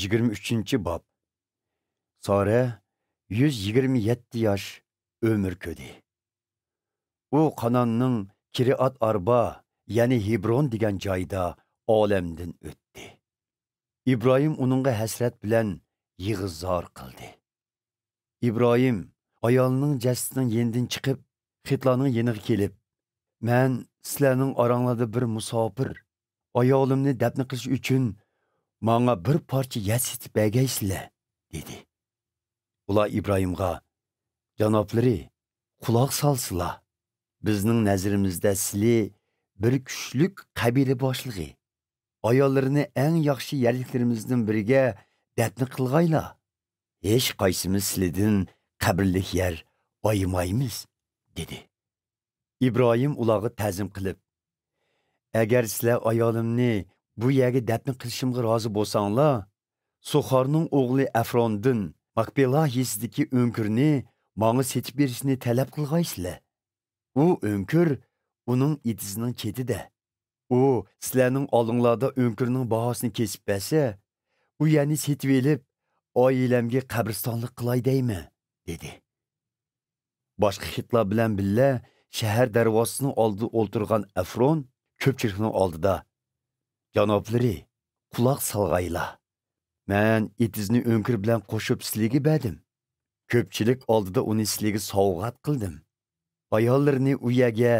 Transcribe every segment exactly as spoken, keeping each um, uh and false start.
يىگىرمە ئۈچىنچى باب. سارە يۈز يىگىرمە يەتتە ياش ئۆمۈر كۆردى. ئۇ قاناننىڭ كىرئات ئاربا، يەنى ھېبرون دېگەن جايدا ئالەمدىن ئۆتتى. ئىبراھىم ئۇنىڭغا ھەسرەت بىلەن يىغا-زار قىلدى. ئىبراھىم ئايالىنىڭ جەسىتىنىڭ يېنىدىن چىقىپ، خىتلارنىڭ يېنىغا كېلىپ، «مەن سىلەرنىڭ ئاراڭلاردا بىر مۇساپىر. ئايالىمنى دەپنە قىلىش ئۈچۈن ماڭا بىر پارچە يەر سېتىپ بەرگەيسىلەر» دېدى. ئۇلار ئىبراھىمغا، «جانابلىرى، قۇلاق سالسىلا، بىزنىڭ نەزىرىمىزدە سىلى بىر كۈچلۈك قەبىلە باشلىقى. ئاياللىرىنى ئەڭ ياخشى يەرلىكلىرىمىزدىن بىرىگە دەپنە قىلغايلا. ھېچ قايسىمىز سىلىدىن قەبرىلىك يەر ئايىمايمىز» دېدى. ئىبراھىم ئۇلارغا تەزىم قىلىپ، «ئەگەر سىلەر ئايالىمنى بۇ يەرگە دەپنە قىلىشىمغا رازى بولساڭلار، سوخارنىڭ ئوغلى ئەفروندىن ماكپېلا يېزىسىدىكى ئۆڭكۈرنى ماڭا سېتىپ بېرىشنى تەلەپ قىلغايسىلەر. ئۇ ئۆڭكۈر ئۇنىڭ ئېتىزىنىڭ چېتىدە. ئۇ سىلەرنىڭ ئالدىڭلاردا ئۆڭكۈرنىڭ باھاسىنى كېسىپ بەرسە، ئۇ يەرنى سېتىۋېلىپ، ئائىلەمگە قەبرىستانلىق قىلاي دەيمەن» دېدى. باشقا خىتلار بىلەن بىللە شەھەر دەرۋازىسىنىڭ ئالدىدا ئولتۇرغان ئەفرون كۆپچىلىكنىڭ ئالدىدا، «جانابلىرى، قۇلاق سالغايلا. مەن ئېتىزنى ئۆڭكۈر بىلەن قوشۇپ سىلىگە بەردىم. كۆپچىلىك ئالدىدا ئۇنى سىلىگە سوۋغات قىلدىم. ئاياللىرىنى ئۇ يەرگە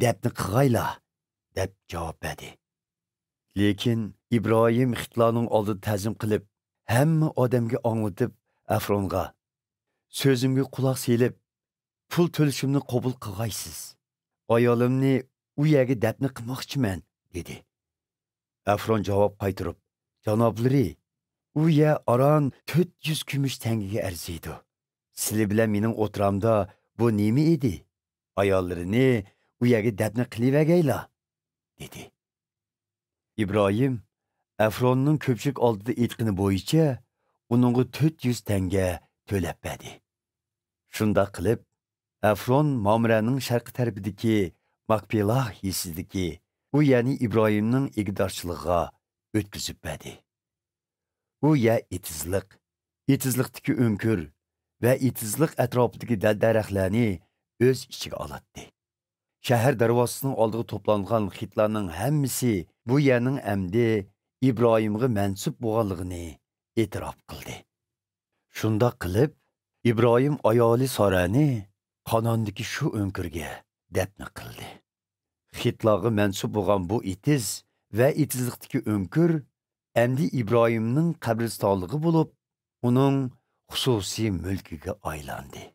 دەپنە قىلغايلا» دەپ جاۋاب بەردى. لېكىن ئىبراھىم خىتلارنىڭ ئالدىدا تەزىم قىلىپ، ھەممە ئادەمگە ئاڭلىتىپ، ئەفرونغا، «سۆزۈمگە قۇلاق سېلىپ، پۇل تۆلىشىمنى قوبۇل قىلغايسىز. ئايالىمنى ئۇ يەرگە دەپنە قىلماقچىمەن» دېدى. ئەفرون جاۋاب قايتۇرۇپ، «جانابلىرى، ئۇ يەر ئاران تۆت يۈز كۈمۈش تەڭگىگە ئەرزىيدۇ. سىلى بىلەن مېنىڭ ئوتتۇرامدا بۇ نېمە ئىدى؟ ئاياللىرىنى ئۇ يەرگە دەپنە قىلىۋەرگەيلا» دېدى. ئىبراھىم ئەفروننىڭ كۆپچىلىك ئالدىدا ئېيتقىنى بويىچە ئۇنىڭغا تۆت يۈز تەڭگە تۆلەپ بەردى. شۇنداق قىلىپ، ئەفرون مامرەنىڭ شەرقىي تەرىپىدىكى ماكپېلا يېزىسىدىكى ئۇ يەرنى ئىبراھىمنىڭ ئىگىدارچىلىقىغا ئۆتكۈزۈپ بەردى. ئۇ يەر ئېتىزلىق، ئېتىزلىقتىكى ئۆڭكۈر ۋە ئېتىزلىق ئەتراپىدىكى دەل-دەرەخلەرنى ئۆز ئىچىگە ئالاتتى. شەھەر دەرۋازىسىنىڭ ئالدىغا توپلانغان خىتلارنىڭ ھەممىسى بۇ يەرنىڭ ئەمدى ئىبراھىمغا مەنسۇپ بولغانلىقىنى ئېتىراپ قىلدى. شۇنداق قىلىپ، ئىبراھىم ئايالى سارەنى قاناندىكى شۇ ئۆڭكۈرگە دەپنە قىلدى. خىتلارغا مەنسۇپ بولغان بۇ ئېتىز ۋە ئېتىزلىقتىكى ئۆڭكۈر ئەمدى ئىبراھىمنىڭ قەبرىستانلىقى بولۇپ، ئۇنىڭ خۇسۇسىي مۈلكىگە ئايلاندى.